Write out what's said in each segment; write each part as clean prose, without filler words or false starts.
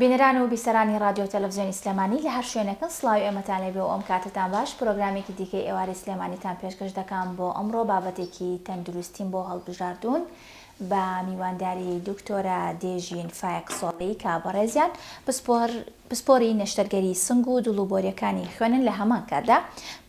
بینەران و بیسەرانی ڕادیۆ تەلەفزیۆنی سلێمانی لە هەر شوێنێکن سڵاوی ئێمەتان لێبێ و ئەم کاتەتان باش پرۆگرامێکی دیکەی ئێوارەی سلێمانیتان پێشکەش دەکەم بۆ ئەمڕۆ بابەتێکی تەندروستیم بۆ هەڵبژاردوون بە میوانداری دکتۆرە دێژین فایەق سۆڵی کە بەڕێزیان پسپۆر پسپۆری نەشتەرگەری سنگ و دڵ و بۆریەکانی خوێنن لە هەمان کاتدا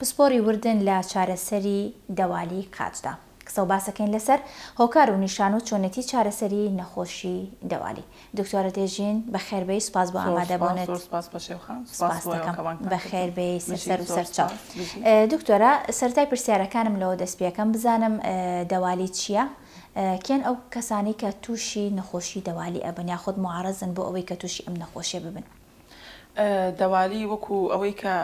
پسپۆری وردن لە چارەسەری دەوالی قاچدا. قسە و باسەکەین لەسەر هۆکار و نیشان و چۆنێتی چارەسەری نەخۆشی دەوالی. دکتۆرە دێژین بەخێربێی سوپاس بۆ زۆر سوپاس ئامادەبوونت. زۆر سوپاس پەشێو خان سوپاس سوپاست بۆ ئێوە دەکەم. کە بانگتان کردم بەخێربێی بژی سەر و زۆر سەرچاو. سوپاس بژی. دکتۆرە سەرەتای پرسیارەکانم لەوە دەست پێکەم بزانم دەوالی چیە؟ کێن ئەو کەسانەی کە تووشی نەخۆشی دەوالی ئەبن یاخود موعەڕەزن بۆ ئەوەی کە تووشی ئەم نەخۆشیە ببن؟ دەوالی وەکو ئەوەی کە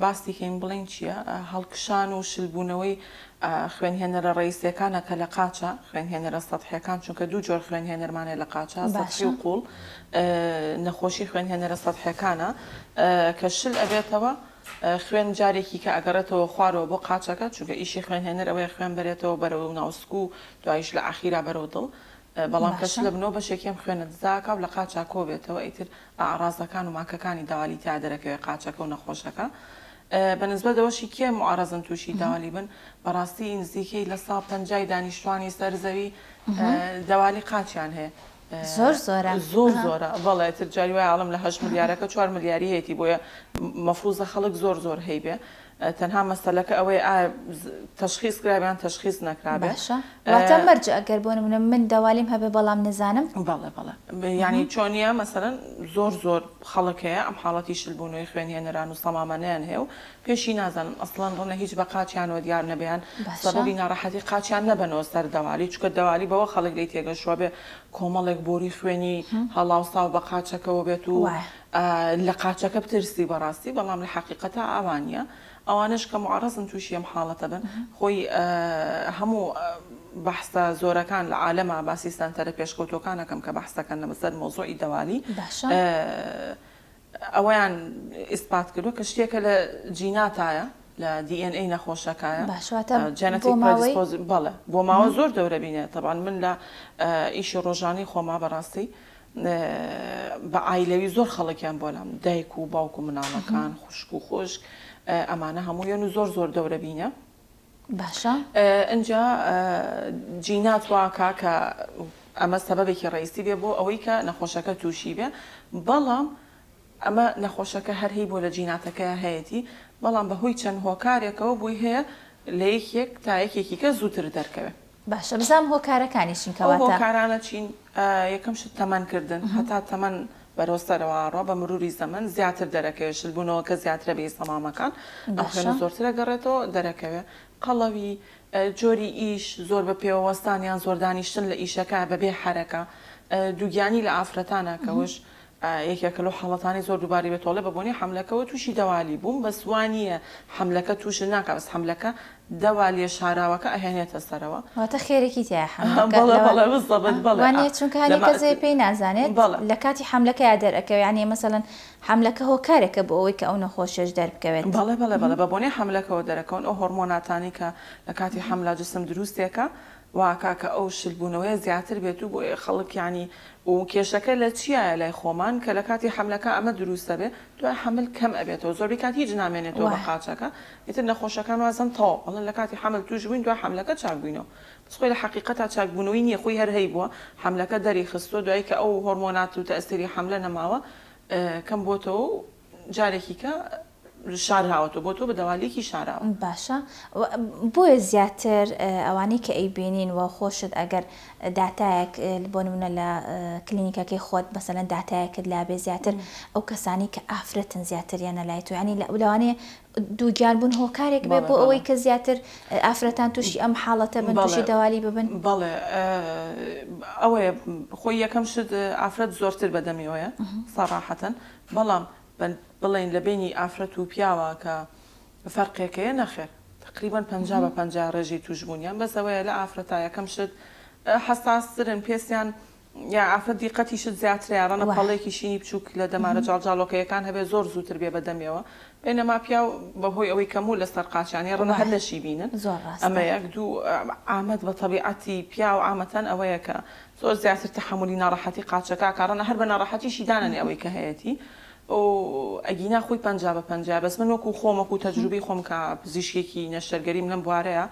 باسی کەین بڵێین چییە، هەڵکشان و شلبوونەوەی خوێنهێنەرە ڕەیسیەکانە کە لە قاچە، خوێنهێنەرە سەتحیەکان، چونکە دوو جۆر خوێنهێنەرمان هەیە لە قاچە، سەتحی باشە. و قووڵ، نەخۆشی خوێنهێنەرە سەتحیەکانە کە شل ئەبێتەوە خوێن جارێکی کە ئەگەڕێتەوە خوارەوە بۆ قاچەکە، چونکە ئیشی خوێنهێنەر ئەوەیە خوێن بەرێتەوە بەرەو ناوسک و دواییش لە ئاخیرا بەرەو دڵ، بەڵام کە باشە. شلە بنەوە بەشێکی ئەم خوێنە دزا ئەکا و لە قاچا کۆ بێتەوە ئیتر ئاعڕازەکان و ماکەکانی دەوالی تیا دەرەکەوێ قاچەکە و نەخۆشەکە بە نسبەت ئەوەشی کێ موعەڕەزن تووشی دەوالی بن بەڕاستی نزیکەی لە سا پەنجای دانیشتوانی سەر زەوی دەوالی قاچیان هەیە زۆر زۆرە زۆر زۆرە بەڵێ ئیتر جاری وایە ئەڵێم لە هەشت ملیارەکە چوار ملیاری هەیەتی بۆیە مەفروزە خەڵک زۆر زۆر هەیبێ تەنها مەسەلەکە ئەوەیە ئایا تەشخیس کرابێ یان تەشخیس نەکرابێ. باشە واتە مەرجە ئەگەر بۆ نمونە من دەوالیم هەبێ بەڵام نەزانم؟ بەڵێ بەڵێ یانی چۆنیە مەسەلەن زۆر زۆر خەڵک هەیە ئەم حاڵەتی شلبوونەوەی خوێنهێنەران و سەمامەنەیان هەیە و پێشی نازانن ئەسڵەن ڕەنە هیچ بە قاچیانەوە دیار نەبێ یان باشە. سەبەبی ناڕەحەتی قاچیان نەبەنەوە سەر دەوالی چونکە دەوالی بەوە خەڵک لێی تێگەشتووە بێ کۆمەڵێک بۆری خوێنی هەڵاوساو بە قاچەکەوە بێت و وایە. لە قاچەکە بترسی بەڕاستی بەڵام لە حەقیقەتا ئاوا نیە ئەوانەش کە موعەڕەزن توشی ئەم حاڵەتە بن خۆی هەموو بەحسە زۆرەکان لە عالەما باسی سەنتەرە پێشکەوتوەکان ئەکەم کە بەحس دەکەن لەسەر مەوزوعی دەوالی باشە. ئەوەیان ئیسپات کردوە کە شتێکە لە جیناتایە لە DNA نەخۆشەکایە باشە واتە بۆ Genetic ماوەی Predispose بەڵێ بۆ ماوە زۆر دەورە بینێ تەبعەن من لە ئیشی ڕۆژانەی خۆما بەڕاستی بە عایلەوی زۆر خەڵکیان بۆ لام دایک و باوک و مناڵەکان خوشک و خوشک ئەمانە هەموویان و زۆر زۆر دەورە بینە باشە ئینجا جینات واکا کە ئەمە سەبەبێکی ڕئیسی بێ بۆ ئەوەی کە نەخۆشەکە تووشی بێ بەڵام ئەمە نەخۆشەکە هەر هەی بۆ لە جیناتەکەیا هەیەتی بەڵام بەهۆی چەند هۆکارێکەوە بۆی هەیە لە یەکێک تا یەکێکی کە زووتر دەرکەوێ. باشە بزانم هۆکارەکانی چین ئەو کەواتە. هۆکارانە چین؟ یەکەم شت تەمەن کردن، هەتا تەمەن بەرەو سەرەوە ئەڕوا بە مروری زەمەن زیاتر دەرەکەوێ شلبوونەوەکە زیاترە بێی سەمامەکان ئەم باشە. خوێنە زۆرتر ئەگەڕێتەوە دەرەکەوێ. قەڵەوی، جۆری ئیش، زۆر بە پێوە وەستان یان زۆر دانیشتن لە ئیشەکە بەبێ حەرەکە، دووگیانی لە ئافرەتانا کەوش یەکێکە لەو حاڵەتانەی زۆر دووبارەی بێتەوە ئەڵێ بە بۆنەی حەملەکەوە تووشی دەوالی بووم بەس وا نییە حەملەکە تووشت ناکا بەس حەملەکە دەوالیە شاراوەکە ئەهێنێتە سەرەوە. واتە خێرێکی تیایە حەملەکە بەڵێ لەوە بەڵێ بالضبط بەڵێ وا نییە چونکە هەنێ لەما کەس هەیە پێی نازانێت بەڵێ. لە کاتی حەملەکەیا دەرئەکەوێ یانی مەسەلەن حەملەکە هۆکارێکە بۆ ئەوەی کە ئەو نەخۆشیەش دەربکەوێت. بەڵێ بەڵێ بەڵێ بە بۆنەی حەملەکەوە دەرەکەون ئەو هۆڕمۆناتانەی کە لە کاتی حەملا جسم دروستێکا وا ئەکا کە ئەو شل بوونەوەیە زیاتر بێت و بۆیە خەڵک یانی و کێشەکە لە چیایە لای خۆمان کە لە کاتی حەملەکە ئەمە دروست ئەبێ دوای حەمل کەم ئەبێتەوە زۆربەی کات هیچ نامێنێتەوە بە وایە. قاچەکە ئیتر نەخۆشەکان وازن تەواو ئەڵێن لە کاتی حەمل توش بووین دوای حەملەکە چاک بووینەوە بەس خۆی لە حەقیقەتا چاک بوونەوەی نییە خۆی هەر هەیبووە حەملەکە دەری خستووە دوای کە ئەو هۆرمۆنات و تەئسیری حەملە نەماوە کەم بۆتەوە و جارێکی کە شاراوەتەوە بۆ تۆ بە دەوالیەکی شاراوە. باشە بۆیە زیاتر ئەوانەی کە ئەیبینین وە خۆشت ئەگەر داتایەک بۆ نمونە لە کلینیکەکەی خۆت مەسەلەن داتایەکت لابێ زیاتر ئەو کەسانی کە ئافرەتن زیاتر یەنە لای تۆ یانی لەوانەیە دووگیان بوون هۆکارێک بێ بۆ ئەوەی کە زیاتر ئافرەتان تووشی ئەم حاڵەتە بن تووشی دەوالی ببن؟ بەڵێ ئەوەیە خۆی یەکەم شت ئافرەت زۆرتر بەدەمیەوەیە سەڕاحەتەن بەڵام بڵێین لە بەینی ئافرەت و پیاوا کە فەرقێک هەیە نەخێر تەقریبەن 50 بە 50 ڕێژەی تووشبوونیان بەس ئەوەیە لە ئافرەتا یەکەم شت حەساسترن پێستیان. یا ئافرەت دیقەتیشت زیاترە یا ڕەنە پەڵەیەکی شینی بچووک لە دەمارە جاڵجاڵۆکەیەکان هەبێ زۆر زووتر بێ بە دەمیەوە بەینەما پیاو بە هۆی ئەوەی کە موو لەسەر قاچیانە ڕەنە هەر نەشی بینن ئەمە یەک دوو عامەت بە تەبیعەتی پیاو عامەتەن ئەوەیە کە زۆر زیاتر تەحەمولی ناڕەحەتی قاچەکە ئەکا ڕەنە هەر بە ناڕەحەتیشی دانەنێ ئەوەی کە هەیەتی و ئەگینا خۆی 50 بە 50 بەس من وەکو خۆم وەکو تەجروبەی خۆم کە پزیشکێکی نەشتەرگەریم لەم بوارەیە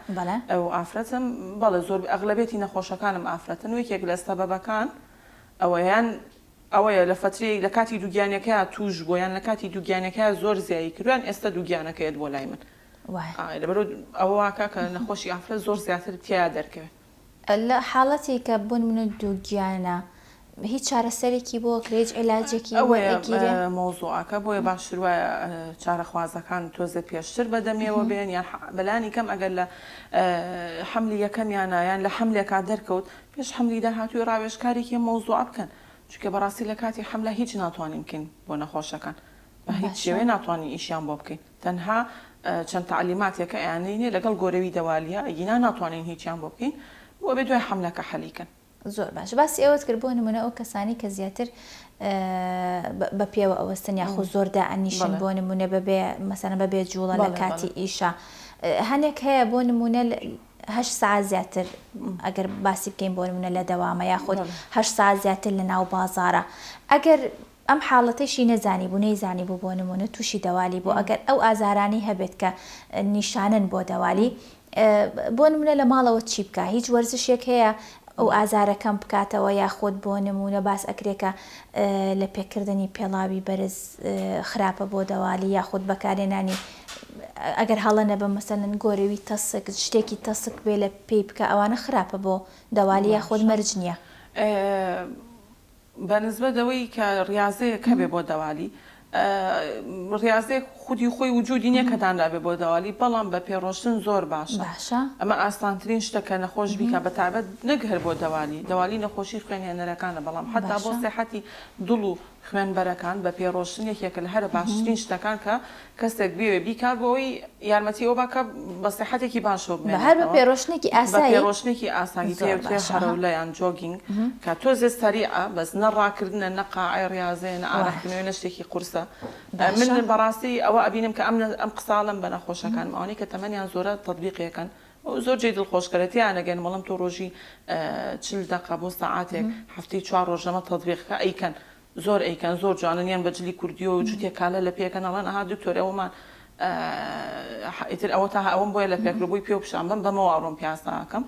و ئافرەتم بەڵێ زۆر ئەغلەبێتی نەخۆشەکانم ئافرەتن و یەکێک لە سەبەبەکان ئەوەیان ئەوەیە لە فەترەی لە کاتی دووگیانیەکەیا توش بووە یان لە کاتی دووگیانیەکەیا زۆر زیایی کردووە یان ئێستا دووگیانەکەیەت بۆ لای من لەبەرئەوە ئەوە واکا کە نەخۆشی ئافرەت زۆر زیاتر تیایا دەرکەوێت. لە حاڵەتی کە بۆ نمونە دووگیانە هیچ چارەسەرێکی بۆ ئەکرێ هیچ عیلاجێکی ئەوەیە وەرئەگیرێ؟ مەوزوعەکە بۆیە باشتر وایە چارەخوازەکان تۆزێ پێشتر بە دەمیەوە بێن یان بەلانی کەم ئەگەر لە حەملی یەکەمیانە یان لە حەملێکا دەرکەوت پێش حەملی داهاتووی ڕاوێژکارێکی ئەم مەوزوعە بکەن چونکە بەڕاستی لە کاتی حەملا هیچ ناتوانین بکەین بۆ نەخۆشەکان بە هیچ شێوەیە ناتوانین ئیشیان بۆ بکەین تەنها چەند تەعلیماتێکە ئەیانێینێ لەگەڵ گۆرەوی دەوالیە ئەگینا ناتوانین هیچیان بۆ بکەین و ئەبێ دوای حەملەکە حەلی کەن. زۆر باش باسی ئەوەت کرد بۆ نمونە ئەو کەسانی کە زیاتر بە پێوە ئەوەستن یاخود زۆر دائەنیشن بۆ نمونە بەبێ مەسەلەن بەبێ جوڵە لە کاتی ئیشە هەنێک هەیە بۆ نمونە هەشت سەعات زیاتر ئەگەر باسی بکەین بۆ نمونە لە دەوامە یاخود هەشت سەعات زیاتر لە ناو بازارە ئەگەر ئەم حاڵەتەیشی نەزانیبوو نەیزانیبوو بۆ نمونە تووشی دەوالی بوو ئەگەر ئەو ئازارانەی هەبێت کە نیشانەن بۆ دەوالی بۆ نمونە لە ماڵەوە چی بکا هیچ وەرزشێک هەیە ئەو ئازارە کەم بکاتەوە یاخود بۆ نمونە باس ئەکرێ کە لە پێکردنی پێڵاوی بەرز خراپە بۆ دەوالی یاخود بەکارهێنانی ئەگەر هەڵە نەبم مەسەلەن گۆرەوی تەسک شتێکی تەسک بێ لە پێی بکە ئەوانە خراپە بۆ دەوالی یاخود مەرج نییە؟ بە نسبەت ئەوەی کە ڕیازەیەک هەبێ بۆ دەوالی ڕیازەیەک خودی خۆی وجودی نییە کە دانرابێ بۆ دەوالی بەڵام بە پێ ڕۆشتن زۆر باشە باشە. ئەمە ئاسانترین شتە کە نەخۆش بیکا بە تایبەت نەک هەر بۆ دەوالی دەوالی نەخۆشی خوێنهێنەرەکانە بەڵام حەتا بۆ باشە. سیحەتی دڵ و خوێنبەرەکان بە پێ ڕۆشتن یەکێکە لە هەرە باشترین شتەکان کە کەسێک بیەوێ بیکات بۆ ئەوەی یارمەتی ئەوە با کە بە سیحەتێکی باشەوە بە هەر بە بمێنێتەوە پێ ڕۆشتنێکی بە ئاسایی؟ پێ ڕۆشتنێکی ئاسایی زۆر پێ وترێ باشە ئەها. هەرەولە یان jogging کە تۆزێ سەریعە بەس نە ڕاکردنە نە قاعەی ڕیازەیە نە وایە. ئارەقکردنەوەیە نە شتێکی قورسە من باشە. بەڕاستی ئەوە ئەبینم کە ئەم ئەم قسە ئەڵێم بە نەخۆشەکانم ئەوانەی کە تەمەنیان زۆرە تەتبیقی ئەکەن زۆر جێی دڵخۆشکەرە تێیان ئەگەنم ئەڵێم تۆ ڕۆژی 40 دەقە بۆ سەعاتێک هەفتەی چوار ڕۆژ لەمە تەتبیق کە ئەیکەن زۆر ئەیکەن زۆر جوانن یان بە جلی کوردیەوە جوتێک کالە لە پێکەن ئەڵێن ئەها دکتۆر ئەوەمان ئیتر ئەوە تا ئەوەم بۆیە لە پێکرد بۆی پێ پیشان بم بەمەوە ئەڕۆم پیاسە ئەکەم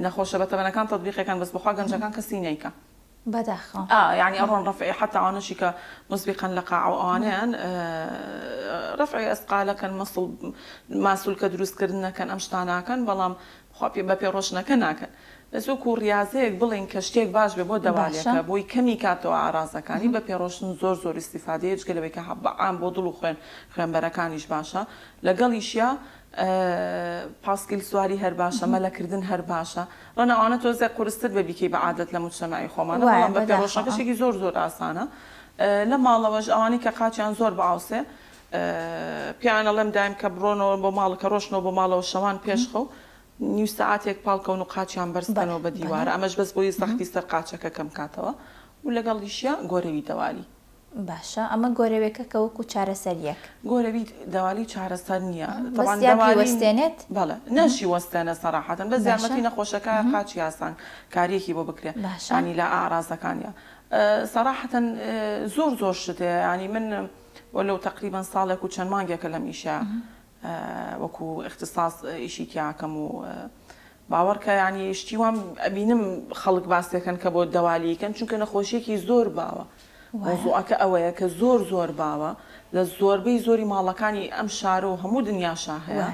نەخۆشە بەتەمەنەکان تەتبیقەکان بەس بەخوا گەنجەکان کەسی نیکە بەداخەوە. ئا یانی ئەڕۆن ڕەفعی حەتا ئەوانەشی کە موسبیقەن لە قاعە و ئەوانەیان ڕەفعی ئەسقالەکەن مەسڵ ماسولکە دروستکردنەکەن ئەم شتانە ئەکەن بەڵام خوا پێ بە پێ ڕۆشنەکە ناکەن بەس وەکو ڕیازەیەک بڵێین کە شتێک باش بێ بۆ باشە. دەوالێکە بۆی کەمی کاتەوە ئارازەکانی بە پێ ڕۆشتن زۆر زۆر ئیستیفادەیە جگە لەوەی کە بە عام بۆ دڵ و خوێن خوێنبەرەکانیش باشە لەگەڵیشیا پاسکیل سواری هەر باشە مەلەکردن هەر باشە ڕەنە ئەوانە تۆزێک قورستر بێ بیکەی بە عادەت لە موجتەمەعی خۆمانە وایە بەڵام بە پێ بەداخەوە. ڕۆشتنەکە شتێکی زۆر زۆر ئاسانە لە ماڵەوەش ئەوانەی کە قاچیان زۆر بئاوسێ پێیان ئەڵێم دایم کە بڕۆنەوە بۆ ماڵ کە ڕۆشتنەوە بۆ ماڵەوە شەوان پێش خەو نیو سەعاتێک پاڵکەون و قاچیان بەرز بەڵێ کەنەوە بە بەڵێ. دیوارە ئەمەش بەس بۆی زەختی سەر قاچەکە کەم کاتەوە و لەگەڵیشیا گۆرەوی دەوالی. باشە ئەمە گۆرەوێکە کە وەکو چارەسەریەک. گۆرەوی دەوالی چارەسەر نیە بەس تەبعەن یا دەوالی بیوەستێنێت؟ بەڵێ ناشی وەستێنێ سەراحەتەن بەس باشە. یارمەتی نەخۆشەکە قاچی ئاسان کاریەکی بۆ بکرێ باشە. یانی لە ئاعرازەکانیا سەراحەتەن زۆر زۆر شت هەیە یانی من وەلو تەقریبەن ساڵێک و چەند مانگێکە لەم ئیشە وەکو ئیختیساس ئیشی تیاکەم و باوەڕکە یانی شتی وام ئەبینم خەڵک باسێکەن کە بۆ دەوالیکەن چونکە نەخۆشیەکی زۆر باوە مەوزوعەکە ئەوەیە کە زۆر زۆر باوە لە زۆربەی زۆری ماڵەکانی ئەم شارە و هەموو دنیاشا هەیە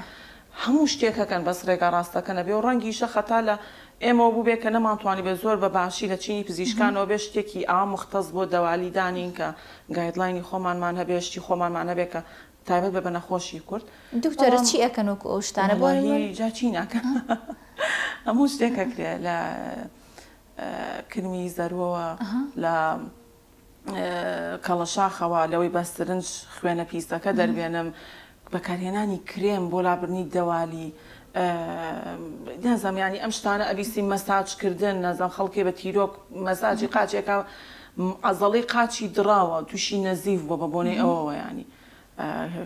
هەموو شتێک هەکەن بەس ڕێگا ڕاستەکە نەبێ و ڕەنگیشە خەتا لە ئێمەوە بووبێ کە نەمانتوانیبێ زۆر بە باشی لە چینی پزیشکانەوە بێ شتێکی ئاوا موختەس بۆ دەوالی دانێین کە guideline ی خۆمانمان هەبێ شتی خۆمانمان هەبێ کە تایبەت بێ بە نەخۆشی کورد دکتۆرە بەڵام چی ئەکەن وەکو ئەو شتانە بۆ وەڵاهی نموونە؟ جا چی ناکەن هەموو شتێک ئەکرێ لە کرمی زەرووەوە لە کەڵەشاخەوە لەوەی بە سرنج خوێنە پیسەکە دەربێنم، بەکارهێنانی کرێم بۆ لابردنی دەوالی. نازانم یانی ئەم شتانە ئەبیستی مەساج کردن نازانم خەڵکێ بە تیرۆک مەساجی قاچێکا عەزەڵەی قاچی دڕاوە تووشی نەزیف بووە بە بۆنەی ئەوەوە یانی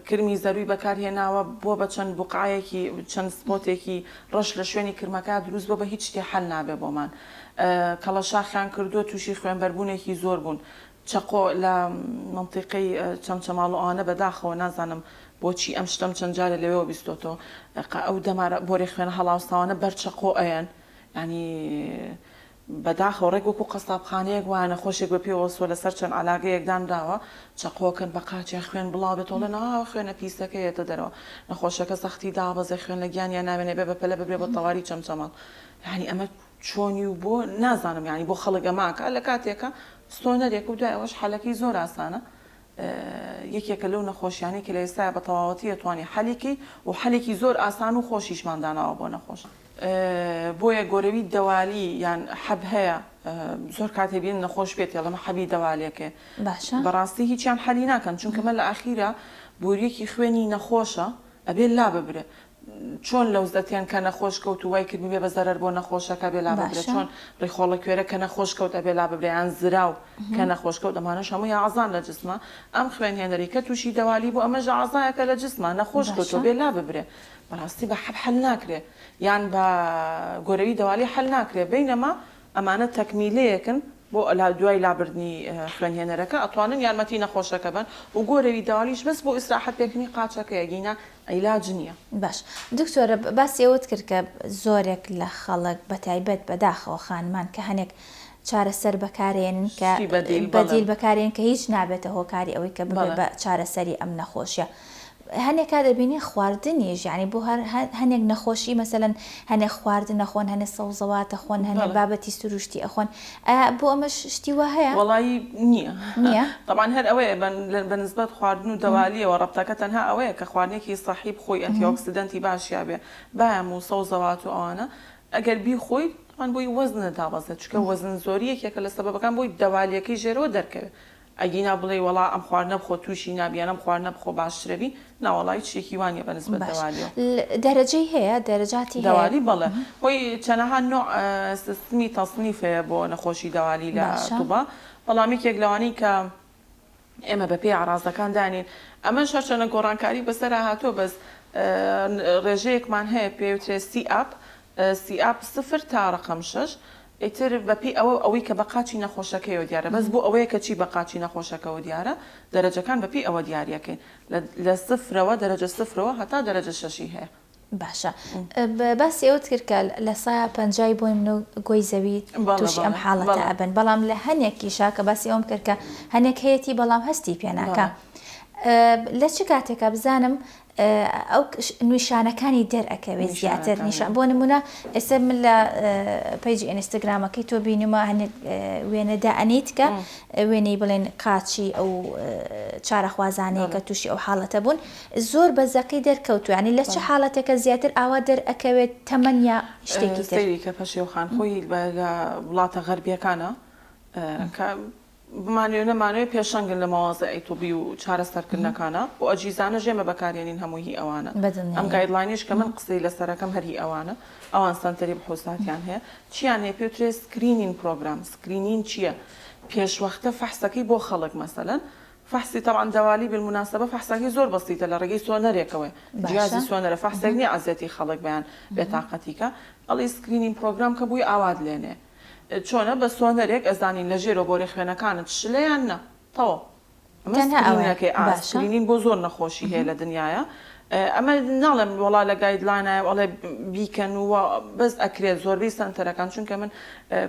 کرمی زەرووی بەکار هێناوە بووە بە چەند بوقعەیەکی چەند سپۆتێکی ڕەش لە شوێنی کرمەکە دروست بووە بە هیچ شتێ حەل نابێ بۆمان کەڵەشاخیان کردووە تووشی خوێنبەربوونێکی زۆر بوون چەقۆ لە مەنتیقەی چەمچەماڵ و ئەوانە بەداخەوە نازانم بۆچی ئەم شتەم چەند جارێ لەوێوە بیستۆتەوە ئەو دەمارە بۆرێ خوێنە هەڵاوساوانە بەر چەقۆ ئەیەن یانی بەداخەوە ڕێک وەکو قەسابخانەیەک وایە نەخۆشێک بە پێوە سوە لەسەر چەند عەلاگەیەک دانراوە چەقۆکەن بە قاچیا خوێن بڵاو بێتەوە ئەڵێن ئا خوێنە پیسەکە یەتە دەرەوە نەخۆشەکە سەختی دابەزێ خوێن لە گیانیا نامێنێ بێ بە پەلە ببرێ بۆ تەواری چەمچەماڵ یانی ئەمە چۆنی و بۆ نازانم یانی بۆ خەڵک ئەمە ئەکا لە کاتێکا سۆنەرێک و دوای ئەوەش حەلەکەی زۆر ئاسانە یەکێکە لەو نەخۆشیانەی کە لە ئێستایا بە تەواوەتی ئەتوانی حەلی کەی و حەلێکی زۆر ئاسان و خۆشیشمان داناوە بۆ نەخۆش. بۆیە گۆرەوی دەوالی یان حەب هەیە زۆر کاتێ بین نەخۆش پێت ئەڵێم حەبی دەوالێکێ باشە بەڕاستی هیچیان حەلی ناکەن چونکە مە لە ئاخیرا بۆریەکی خوێنی نەخۆشە ئەبێ لاببرێ چۆن لەوزەتێن کە نەخۆش کەوت و وای کرد ببێ بە زەرەر بۆ نەخۆشەکە ئەبێ لاببرێ باشە. چۆن ڕیخۆڵە کوێرە کە نەخۆش کەوت ئەبێ لاببرێ یان زراو کە نەخۆش کەوت ئەمانەش هەمووی ئەعزان لە جسمە ئەم خوێن هێنەری کە تووشی دەوالی بوو ئەمەش ئەعزایەکە لە جسمە نەخۆش کەوتوە باشە. بێ لاببرێ بەڕاستی بە حەب حەل ناکرێ یان بە گۆرەوی دەوالی حەل ناکرێ بەینەما ئەمانە تەکمیلەیەکن بۆ دوای لابردنی خوێنهێنەرەکە ئەتوانن یارمەتی نەخۆشەکە بەن و گۆرەوی دەوالیش بەس بۆ ئیسراحەت پێکردنی قاچەکەیە گینا عیلاج نییە. باش دکتۆر باسی ئەوەت کرد کە زۆرێک لە خەڵک بەتایبەت بەداخەوە خانمان کە هەنێک چارەسەر بەکارێنن کە شتی بەدیل بەڵێ. بەدیل بەکارێن کە هیچ نابێتە هۆکاری ئەوەی کە ببێ بەڵێ. بە چارەسەری ئەم نەخۆشیە هەنێک کات ئەبینین خواردنیش یانی بۆ هەر هەنێک نەخۆشی مەسەلەن هەنێک خواردن ئەخۆن هەنێ سەوزەوات ئەخۆن هەنێ بەڵێ. بابەتی سروشتی ئەخۆن ئایا بۆ ئەمەش شتی وا هەیە؟ وەڵایی نییە نییە؟ تەبعەن هەر ئەوەیە بە نسبەت خواردن و دەوالیەوە ڕەبتەکە تەنها ئەوەیە کە خواردنێکی سەحی بخۆی ئەنتی ئۆکسیدەنتی باشیا بێ بایەم و سەوزەوات و ئەوانە ئەگەر بیخۆی تەبعەن بۆی وەزنت دابەزێت چونکە وەزن زۆری یەکێکە لە سەبەبەکان بۆی دەوالیەکەی ژێرەوە دەرکەوێ ئەگینا بڵێی وەڵا ئەم خواردنە بخۆ توشی نابی یان ئەم خواردنە بخۆ باشترەبی نا وەڵا هیچ شتێکی وا نیە بە نسبەت باش دەوالیەوە. دەرەجەی هەیە دەرەجاتی هەیە؟ دەوالی بەڵێ خۆی چەنەها نۆع سستمی تەسنیف هەیە بۆ نەخۆشی دەوالی لە باشە. توبا بەڵام یەکێک لەوانەی کە ئێمە بە پێی ئەعرازەکان دانین ئەمەش هەرچەنە گۆڕانکاری بەسەرا هاتووە بەس ڕێژەیەکمان هەیە پێی وترێ سی ئاپ سی ئاپ سفر تا ڕەقەم شەش ئیتر بە پێی ئەوە ئەوەی کە بە قاچی نەخۆشەکەیەوە دیارە بەس بۆ ئەوەیە کە چی بە قاچی نەخۆشەکەوە دیارە دەرەجەکان بە پێی ئەوە دیاریەکەین لە لە سفرەوە دەرەجە سفرەوە هەتا دەرەجە شەشی هەیە. باشە باسی ئەوەت کرد کە لە سایە پەنجای بۆی من و گۆی زەوی بەڵێ تووشی ئەم بەڵێ حاڵەتە بەڵێ. ئەبن بەڵام لە هەنێکیشا کە باسی ئەوەم کرد کە هەنێک هەیەتی بەڵام هەستی پێ ناکا بەڵێ. لە چ کاتێکا بزانم ئەو نیشانەکانی دەرئەکەوێت زیاتر نیشان بۆ نمونە ئێستا من لە page ی ئینستاگرامەکەی تۆ بینیمە هەنێک وێنە دائەنیت کە وێنەی بڵێن قاچی ئەو چارەخوازانەیە کە تووشی ئەو حاڵەتە بوون زۆر بە زەقی دەرکەوتو ینی لە چ حاڵەتێکە زیاتر ئاوا دەرئەکەوێت تەمەن یا شتێکی تر سەیری کە پەشێوخان خۆی لە وڵاتە غەربیەکانە کە بمانەوێ نەمانەوێ پێشەنگن لە مەوازیعی طبی و چارەسەرکردنەکانا و ئەجهیزانەش ئێمە بەکارێنین هەمووی هی ئەوانە ئەم بەدڵنیاییەوە. guideline ەش کە من قسەی لەسەرەکەم هەر هی ئەوانە ئەوان سەنتەری بحوساتیان هەیە چیان هەیە پێوترێ screening program screening چیە پێشوەختە فەحسەکەی بۆ خەڵک مەسەلەن فەحسی تەبعەن دەوالی بالمناسبە فەحسەکەی زۆر بەسیتە لە ڕێگەی سۆنەرێکەوەیە باشە. جیازی سۆنەرە فەحسێک نیە ئەزیەتی خەڵک بەیان بێتاقەتی کە ئەڵێی screening program کە بووی ئاوات لێنێ چۆنە بە سۆنەرێک ئەزانین لە ژێرەوە بۆرێ خوێنەکانت شلە یان نا تەواو ئەمە تەنها ئەوەیە screen ەکەی ئا باشە. screening بۆ زۆر نەخۆشی هەیە لە دنیایا ئەمە ناڵێم وەڵا لە guideline ایە و ئەڵێ بیکەن و وا بەس ئەکرێت زۆربەی سەنتەرەکان چونکە من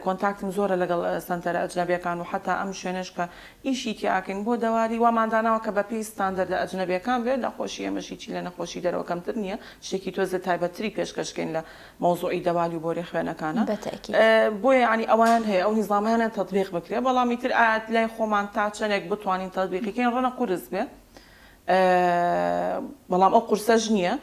contact م زۆرە لەگەڵ سەنتەرە ئەجنەبیەکان و حەتا ئەم شوێنەش کە ئیشی تیا ئەکەین بۆ دەواری وامان داناوە کە بەپێی ستاندەردە ئەجنەبیەکان بێت نەخۆشی ئێمەش هیچی لە نەخۆشی دەرەوە کەمتر نییە شتێکی تۆزێ تایبەتتری پێشکەش کەین لە مەوزوعی دەوالی و بۆری خوێنەکانە بە تەئکید. بۆیە یانی ئەوەیان هەیە ئەو نیزامەیان هەیە تەتبیق بکرێ بەڵام ئیتر ئایا لای خۆمان تا چەنێک بتوانین تەتبیقی کەین ڕەنە قورس بێ بەڵام ئەو قورسەش نییە.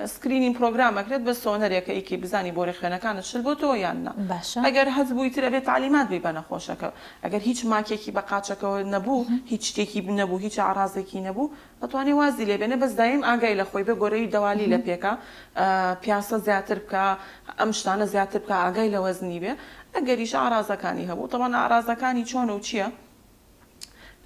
screening program ئەکرێت بە سۆنەرێکە ئیکی بزانی بۆری خوێنەکانت شل بۆتەوە یان نا باشە. ئەگەر هەت بوو ئیتر ئەبێ تەعلیمات بەی بە نەخۆشەکە ئەگەر هیچ ماکێکی بە قاچەکەوە نەبوو هیچ شتێکی نەبوو هیچ ئەعرازێکی نەبوو ئەتوانێ وازی لێ بێنێ بەس دایم ئاگای لە خۆی بێ گۆرەوی دەوالی لە پێکا پیاسە زیاتر بکا ئەم شتانە زیاتر بکا ئاگای لە وەزنی بێ ئەگەریش ئەعرازەکانی هەبوو تەبعەن ئەعرازەکانی چۆنە و چیە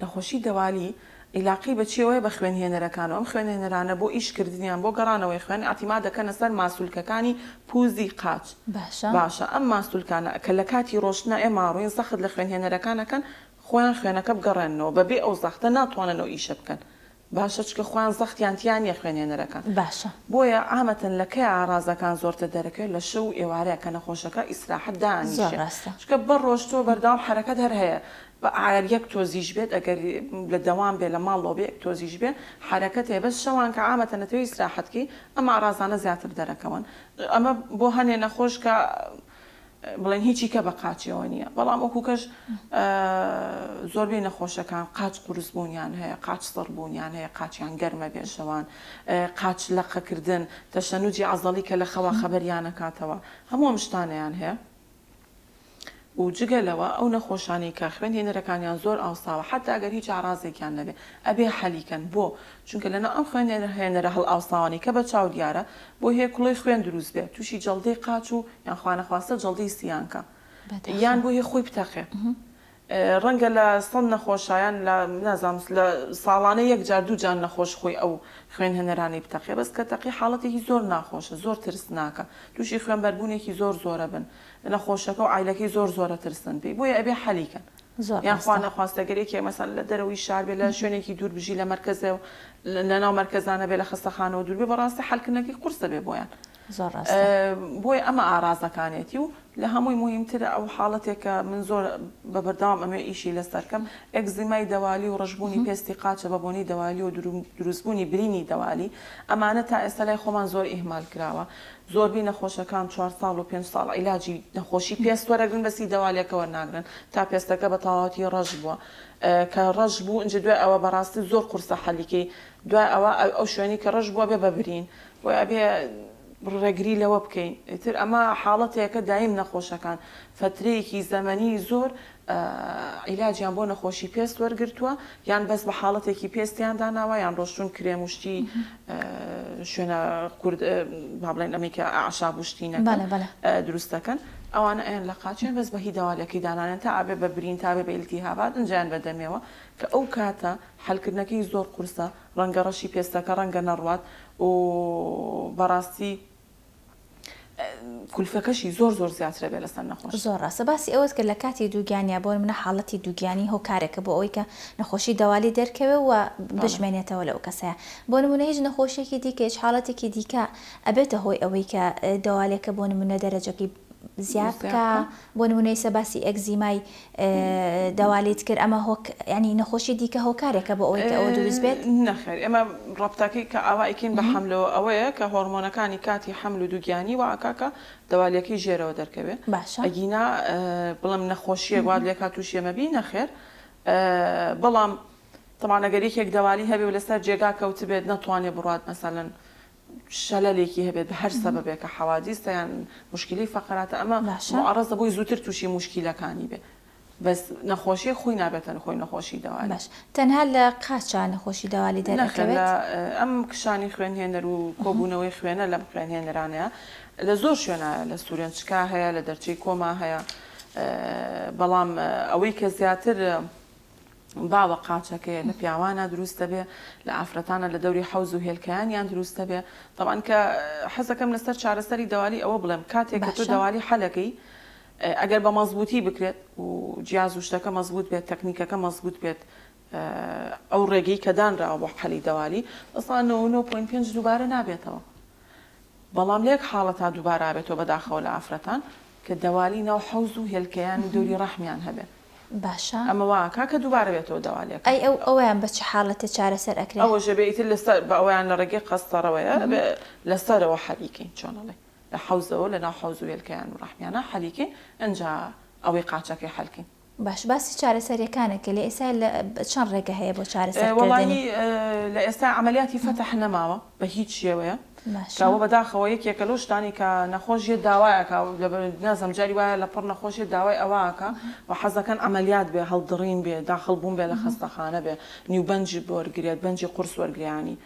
نەخۆشی دەوالی عیلاقەی بە چیەوەیە بە خوێنهێنەرەکانەوە ئەم خوێنهێنەرانە بۆ ئیش کردنیان بۆ گەڕانەوەی خوێن ئیعتیماد دەکەنە سەر ماسولکەکانی پوزی قاچ باشە. باشە ئەم ماسولکانە کە لە کاتی ڕۆشتنا ئێمە ڕۆین زەخت لە خوێنهێنەرەکان ئەکەن خۆیان خوێنەکە بگەڕێننەوە بەبێ ئەو زەختە ناتوانن ئەو ئیشە بکەن باشە چونکە خۆیان زەختیان تیا نیە خوێنهێنەرەکان باشە. بۆیە عامەتەن لە کەی ئاڕازەکان زۆرتر دەرەکەوێت لە شەو و ئێوارەیە کە نەخۆشەکە ئیسراحەت زۆر دائەنیشێ ڕاستە. چونکە بە ڕۆژ تۆ بەردەوام حەرەکەت هەر هەیە بە ئاەر یەک تۆزیش بێت ئەگەر لە دەوام بێ لە ماڵەوە بێ یەک تۆزیش بێ حەرەکەت هەیە بەس شەوان کە عامەتەن ئەتەوێ ئیسراحەت کەی ئەم ئاڕازانە زیاتر دەرەکەون ئەمە بۆ هەنێ نەخۆش کە بڵێن هیچی کە بە قاچیەوە نییە بەڵام وەکو کەش زۆربەی نەخۆشەکان قاچ قورس بوونیان هەیە قاچ سڕ بوونیان هەیە قاچیان گەرمە بێ شەوان قاچ لەقەکردن تەشەنوجی عەزەڵی کە لە خەوا خەبەریان نەکاتەوە هەموو ئەم شتانەیان هەیە و جگە لەوە ئەو نەخۆشانەی کە خوێن هێنەرەکانیان زۆر ئاوساوە حەتا ئەگەر هیچ ئاڕازێکیان نەبێ ئەبێ حەلی کەن بۆ؟ چونکە لەناو ئەم خوێن هێنەرە هەڵئاوساوانەی کە بە چاو دیارە بۆی هەیە کوڵەی خوێن دروست بێ توشی جەڵدەی قاچ و یان خوانەخواستە جەڵدەی سیان کا یان بۆی هەیە خۆی بتەقێ ڕەنگە لە سەد نەخۆشا یان لە نازانم لە ساڵانە یەک جار دوو جار نەخۆش خۆی ئەو خوێن هێنەرانەی بتەقێ بەس کە تەقی حاڵەتێکی زۆر ناخۆشە زۆر ترسناکە توشی خوێنبەربوونێکی زۆر زۆرە بن نەخۆشەکە و عایلەکەی زۆر زۆرە ترسن پێی بۆیە ئەبێ حەلی کەن زۆر یان خوا ڕاستە. نەخواستە گەر یەکێک مەسەلەن لە دەرەوەی شار بێ لە شوێنێکی دوور بژی لە مەرکەزێ و لە ناو مەرکەزانە بێ لە خەستەخانەوە دوور بێ بەڕاستی حەلکردنەکەی قورسە بێ بۆیان زۆر ڕاستە. بۆیە ئەمە ئارازەکانێتی و لە هەمووی موهیمتر ئەو حاڵەتێک کە من زۆر بە بەردەوام ئەمەوێ ئیشی لەسەر کەم ئێگزیمای دەوالی و ڕەشبوونی پێستی قاچە بە بۆنەی دەوالی و دروستبوونی برینی دەوالی ئەمانە تا ئێستا لای خۆمان زۆر ئیهمال کراوە زۆربەی نەخۆشەکان چوار ساڵ و پێنج ساڵ عیلاجی نەخۆشی پێست وەرەگرن بەس هی دەوالێکە وەرناگرن تا پێستەکە بە تەواوەتی ڕەش بووە کە ڕەش بوو ئینجا دوای ئەوە بەڕاستی زۆر قورسە حەلیکەی دوای ئەوە ئەو شوێنەی کە ڕەش بووە بێ بە برین بۆیە ئەبێ ڕێگری لەوە بکەین ئیتر ئەمە حاڵەتێکە دایم نەخۆشەکان فەترەیەکی زەمەنی زۆر عیلاجیان بۆ نەخۆشی پێست وەرگرتووە یان بەس بە حاڵەتێکی پێستیان داناوە یان ڕۆشتون کرێم و شتی شوێنە کورد با بڵێن ئەمەی کە ئەعشاب و شتی نەکەن دروست دەکەن ئەوانە ئەیان لە قاچیان بەس بە هی دەوالەکەی دانانێن تا ئەبێ بە برین تا بێ بە ئیلتیهابات ئینجایان بە دەمێوە کە ئەو کاتە حەلکردنەکەی زۆر قورسە ڕەنگە ڕەشی پێستەکە ڕەنگە نەڕوات و بەڕاستی کولفەکەشی زۆر زۆر زیاترە بێ لەسەر نەخۆش. زۆر ڕاستە باسی ئەوەت کرد لە کاتی دووگیانیا بۆ نمونە حاڵەتی دووگیانی هۆکارێکە بۆ ئەوەی کە نەخۆشی دەوالی دەرکەوێ و بشمێنێتەوە لەو کەسەیا بۆ نمونە هیچ نەخۆشیەکی دیکە هیچ حاڵەتێکی دیکە ئەبێتە هۆی ئەوەی کە دەوالێکە بۆ نمونە دەرەجەکەی زیاد بکا بۆ نمونە ئیسە باسی ئەکزیمای دەوالیت کرد ئەمە هۆک ینی نەخۆشی دیکە هۆکارێکە بۆ ئەوەی کە ئەوە دروست بێت؟ نەخێر ئێمە ڕەبتەکەی کە ئاوا ئەیکەین بە حەملەوە ئەوەیە کە هۆڕمۆنەکانی کاتی حەمل و دووگیانی وا ئەکا کە دەوالیەکەی ژێرەوە دەرکەوێ باشە ئەگینا بڵێم نەخۆشیەک وات لێکا تووشی ئەمە بی نەخێر بەڵام تەبعەن ئەگەر یەکێک دەوالی هەبێ و لەسەر جێگا کەوتبێت نەتوانێ بڕوات مەسەلەن شەلەلێکی هەبێت بە هەر سەبەبێکە حەوادیسە یان موشکیلەی فەقەراتە ئەمە باشە. موعەڕەزە بۆی زووتر تووشی موشکیلەکانی بێ بەس نەخۆشیەک خۆی نابێتە خۆی نەخۆشی دەوالی. باش تەنها لە قاچا نەخۆشی دەوالی نەخێر دەرئەکەوێت؟ لە ئەم کشانی خوێنهێنەر و کۆبوونەوەی خوێنە لەم خوێنهێنەرانەیە لە زۆر شوێنا هەیە لە سورێنچکا هەیە لە دەرچەی کۆما هەیە بەڵام ئەوەی کە زیاتر باوە قاچەکەیە لە پیاوانە دروست دەبێ لە ئافرەتانە لە دەوری حەوز و هێلکەیانیان دروست دەبێ تەبعەن کە حەزەکەم لەسەر چارەسەری دەوالی ئەوە بڵێم کاتێک کە تۆ دەوالی حەلەکەی ئەگەر بە مەزبووتی بکرێت و جیاز و شتەکە مەزبووت بێت تەکنیکەکە مەزبووت بێت ئەو ڕێگەی کە دانراوە بۆ حەلی دەوالی ئەسڵا 99.5 دووبارە نابێتەوە بەڵام لە یەک حاڵەتا دووبارە ئەبێتەوە بەداخەوە لە ئافرەتان کە دەوالی ناو حەوز و هێلکەیان و دەوری ڕەحمیان هەبێ. باشە. ئەمە وا ئەکا کە دووبارە بێتەوە دەوالێکە. ئەی ئەو ئەوەیان بە چ حاڵەتێ چارەسەر ئەکرێ؟ ئەوەش ئەبێ ئیتر لەسەر بە ئەوەیان لە ڕێگەی قەستەڕەوەیە ئەبێ لەسەرەوە حەلی کەین چۆن ئەڵێی لە حەوزەوە لە ناو حەوز و هێلکەیان و ڕەحمیانە حەلی کەین ئنجا ئەوەی قاچەکەی حەل کەین. باش باسی چارەسەریەکانت کرد لە ئێستا لە چەند ڕێگە هەیە بۆ چارەسەر کردنی؟ وەڵاهی لە ئێستا عەمەلیاتی فەتح نەماوە بە هیچ شێوەیە کە باشە. ئەوە بەداخەوە یەکێکە لەو شتانەی کە نەخۆش یەت داوای ئەکا لە نازانم جاری وایە لە پڕ نەخۆش یەت داوای ئەوە ئەکا و حەزەکەن عەمەلیات بێ هەڵدڕین بێ داخڵ بوون بێ لە خەستەخانە بێ نیو بەنج وەرگرێت بەنجی قورس وەرگرێ یانی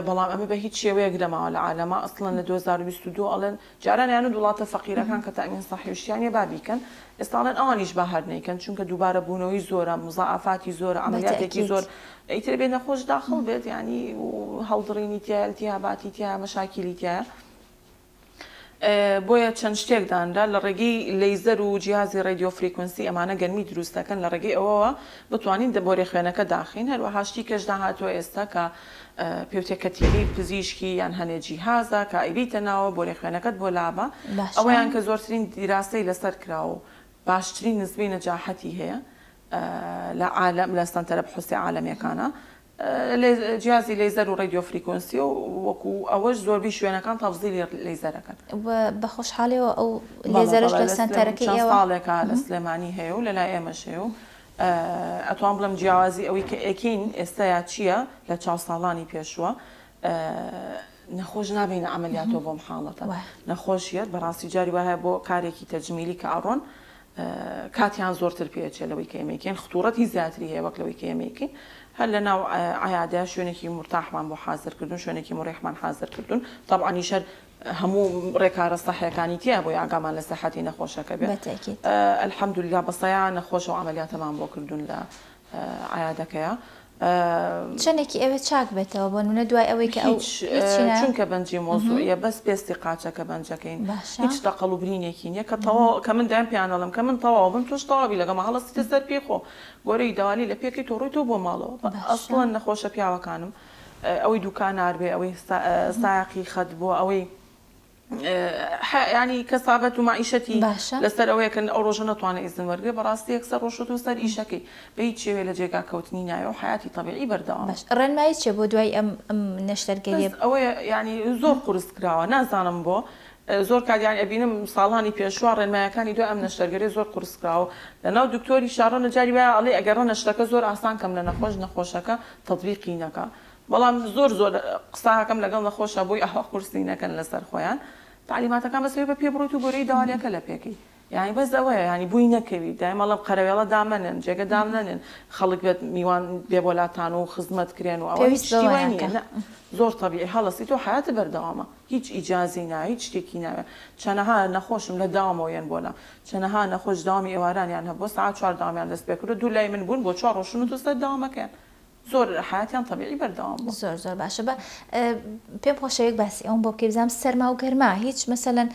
بەڵام ئەمە بە هیچ شێوەیەک نەماوە لە عالەما ئەسڵەن لە 2022 ئەڵێن جاران یانود وڵاتە فەقیرەکان کە تەئمین سەحی و شتیان نیە با بیکەن ئێستا ئەڵێن ئەوانیش با هەر نەیکەن چونکە دووبارە بوونەوەی زۆرە مزاعەفاتی زۆرە عەمەلیاتێکی بەتەئکید. زۆر ئیتر ئەبێ نەخۆش داخڵ بێت یانی هەڵدڕینی تیایە التهاباتی تیایە مەشاکیلی تیایە بۆیە چەند شتێک دانرا لە ڕێگەی لەیزەر و جیهازی radio frequency ئەمانە گەرمی دروست دەکەن لە ڕێگەی ئەوەوە بتوانین بۆرێ خوێنەکە داخین هەروەها شتی کەش داهاتووە ئێستا کە پێوتێ کەتیبەی پزیشکی یان هەنێ جیهازە کە ئەیبەیتە ناوە بۆرێ خوێنەکەت بۆ لابە باشە. ئەوەیان کە زۆرترین دیراسەی لەسەر کراوە و باشترین نسبەی نەجاحەتی هەیە لە عالەم لە سەنتەرە بحوسی عالەمیەکانە جیازی لەیزەر و radio frequency و وەکو ئەوەش زۆربەی شوێنەکان تەفزیلی لەیزەرەکەن. و بە خۆشحاڵیەوە ئەو بەڵێ لێزەرەش بەڵێ لە لە سەنتەرەکەی چەند ئێوە ساڵێکە لە سلێمانی هەیە و لە لای ئێمەش هەیە و ئەتوان بڵێم جیاوازی ئەوەی کە ئێکەین ئێستایا چییە لە چاو ساڵانی پێشووە نەخۆش نابینە عەمەلیاتەوە بۆم حاڵەتە نەخۆش یەت بەڕاستی جاری وایە بۆ کارێکی تەجمیلی کە ئەڕۆن کاتیان زۆرتر پێ ئەچێ لەوەی کە ئێمە ئەیکەین خطوڕەتی زیاتری هەیە وەک لەوەی کە ئێمە ئەیکەین هەر لە ناو عیادە شوێنێکی مورتاحمان بۆ حازر کردوون شوێنێکی مڕیحمان حازر کردوون تەبعەنیش هەر هەموو ڕێکارە سەحیەکانی تیا بۆی ئاگامان لە سەحەتی نەخۆشەکە بێ بەتەکید. الحمدللە بە سەیان نەخۆش ئەو عەمەلیاتەمان بۆ کردوون لە عیادەکەیا. چەنێکی ئەوێ چاک بێتەوە بۆ نمونە دوای ئەوەی کە ئەو هیچ هیچی نا چونکە بەنجی مۆزوعیە بەس پێستی قاچەکە بەنجەکەین باشە هیچ تەقەڵ و برینێکی نیە کە تەواو کە من دایم پێیان ئەڵێم کە من تەواو بم تۆش تەواوی لەگەڵما هەڵەستیتە سەر پێی خۆ گۆرەی دەوالی لە پێکەی تۆ ڕۆی تۆ بۆ ماڵەوە باشە ئەسڵەن نەخۆشە پیاوەکانم ئەوەی دوکانار بێ ئەوەی سایەقی خەت بووە ئەوەی یانی کەسابەت و مەعیشەتی باشە. لەسەر ئەوەیە کە ئەو ڕۆژە نەتوانێ ئیزن وەرگرێ بەڕاستی یەکسەر ڕۆشتووە سەر ئیشەکەی بە هیچ شێوەیە لە جێگا کەوتنی ناوێ و حەیاتی تەبیعی بەردەوامە. باش ڕێنمایی چیە بۆ دوای ئەم ئەم بەس نەشتەرگەریە؟ ئەوەیە یانی زۆر قورس کراوە نازانم بۆ زۆر کات یانی ئەبینم ساڵانی پێشوە ڕێنمایەکانی دوای ئەم نەشتەرگەریە زۆر قورس کراوە لەناو دکتۆریشا ڕەنە جاری وایە ئەڵێ ئەگەر ڕەنە شتەکە زۆر ئاسان کەم لە نەخۆش نەخۆشەکە تەتبیقی نەکا بەڵام زۆر زۆر قسە ئەکەم لەگەڵ نەخۆشا بۆی ئاوا قورسی نەکەن لەسەر خۆیان تەعلیماتەکان بەس ئەوێ بە پێ بڕۆیت و گۆرەی دەوالیەکە لە پێکەی یانی بەس ئەوەیە یانی بووی نەکەوی دایم ئەڵێم قەرەوێڵە دامەنێن جێگە دامنەنێن خەڵک بێت میوان بێ بۆ لاتان و خزمەت کرێن و ئەوە هیچ پێویست شتی بەوە وای نییە ناکا. نا زۆر تەبیعی هەڵەسی تۆ حەیاتت بەردەوامە هیچ ئیجازەی ناوێ هیچ شتێکی ناوێ چەنەها نەخۆشم لە داومەوە یەن بۆ لام چەنەها نەخۆش داوامی ئێوارانیان هەبووە سەعات چوار داوامیان دەست پێ کردووە دوو لای من بوون بۆ چوار ڕۆشتن و سەر داوامەکەیان زۆر حەیاتیان تەبیعی بەردەوام بووە. زۆر زۆر باشە بە پێم خۆشە یەک باسی ئەوم بۆ بکەی بزانم سەرما و گەرما هیچ مەسەلەن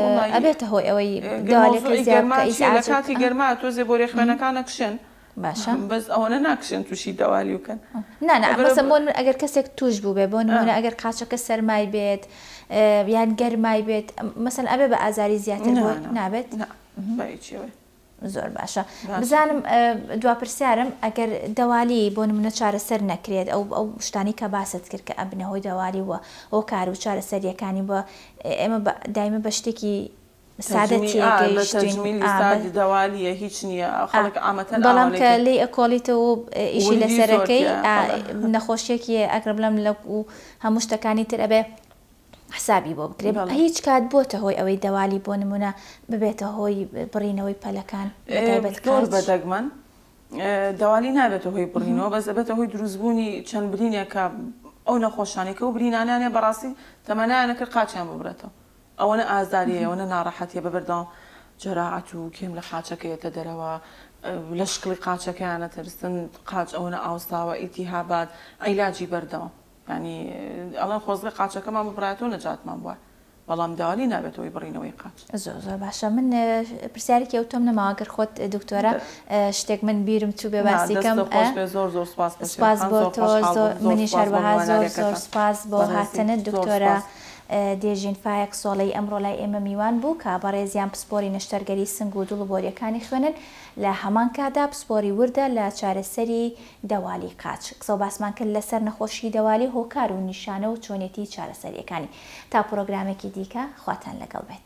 وەڵایی ئەبێتە هۆی ئەوەی دەوالێکە مەوزوعی زیاد گەرما بکە چیە لە ئیزعاجت کاتی گەرما تۆزێ بۆرێ خوێنەکان ئەکشێن باشە بەس ئەوەنە ناکشێن توشی دەوالی بکەن نا نا لەبەر مەسەن بۆ نمونە ئەگەر کەسێک توش بووبێ بۆ نمونە ئەگەر قاچەکە سەرمای بێت یان گەرمای بێت مەسەن ئەبێ بە ئازاری زیاتر نا بۆی نا نابێت نا بە هیچ شێوەیە زۆر باشە باشە. بزانم دوا پرسیارم ئەگەر دەوالی بۆ نمونە چارەسەر نەکرێت ئەو ئەو شتانی کە باست کرد کە ئەبنە هۆی دەوالی و هۆکار و چارەسەریەکانی بە ئێمە بە دایمە بە شتێکی سادە تەجمی ئا بە تێگەیشتوین تەجمیلی ئا بە ساد دەوالیە هیچ نییە ئا خەڵک عامەتەن بەڵام ئاوا کە لێکە لێی ئەکۆڵیتەوە و ئیشی وردی زۆر لەسەرەکەی تیایە ئا بەڵێ. نەخۆشیەکی ئەگەر بڵێم لە و هەموو شتەکانی تر ئەبێ حسابی بۆ بکرێ بەڵێ. هیچ کات بۆتە هۆی ئەوەی دەوالی بۆ نمونە ببێتە هۆی بڕینەوەی پەلەکان بەتایبەت زۆر قاچ؟ بە دەگمەن دەوالی نابێتە هۆی بڕینەوە بەس ئەبێتە هۆی دروستبوونی چەند برینێک کە ئەو نەخۆشانەی کە ئەو برینانەیان هەیە بەڕاستی تەمەنایان ئەکرد قاچیان ببرێتەوە ئەوەنە ئازاری هەیە ئەوەنە ناڕەحەتیە بە بەردەوام جەراعەت و کێم لە قاچەکە یەتە دەرەوە لە شکڵی قاچەکەیان ئەترسن قاچ ئەوەنە ئاوساوە ئیلتیهابات عیلاجی بەردەوام یانی ئەڵێن خۆزگە قاچەکەمان ببڕایەتەوە نەجاتمان بوایە بەڵام داوالی نابێتە هۆی بڕینەوەی قاچ. زۆر زۆر باشە من پرسیارێکی ئەوتۆم نەماوە گەر خۆت دکتۆرە شتێک من بیرم چوو بێ نا باسی کەم دەستت خۆش بێ زۆر زۆر سوپاس بەشێر سپاس خان بۆ زۆر تۆ خۆشحاڵ زۆر بووم زۆر منیش سوپاس بۆ هەروەها زۆر زۆر میوانداریەکەتان سپاس بۆ بەڕێزی هاتنت زۆر دکتۆرە سوپاس. دێژین فایەق سۆڵەی ئەمڕۆ لای ئێمە میوان بوو کە بەڕێزیان پسپۆری نەشتەرگەری سنگ و دڵ و بۆریەکانی خوێنن لە هەمان کاتدا پسپۆری وردە لە چارەسەری دەوالی قاچ. قسەو باسمان کرد لەسەر نەخۆشی دەوالی هۆکار و نیشانە و چۆنێتی چارەسەریەکانی. تا پرۆگرامێکی دیکە خواتان لەگەڵ بێت.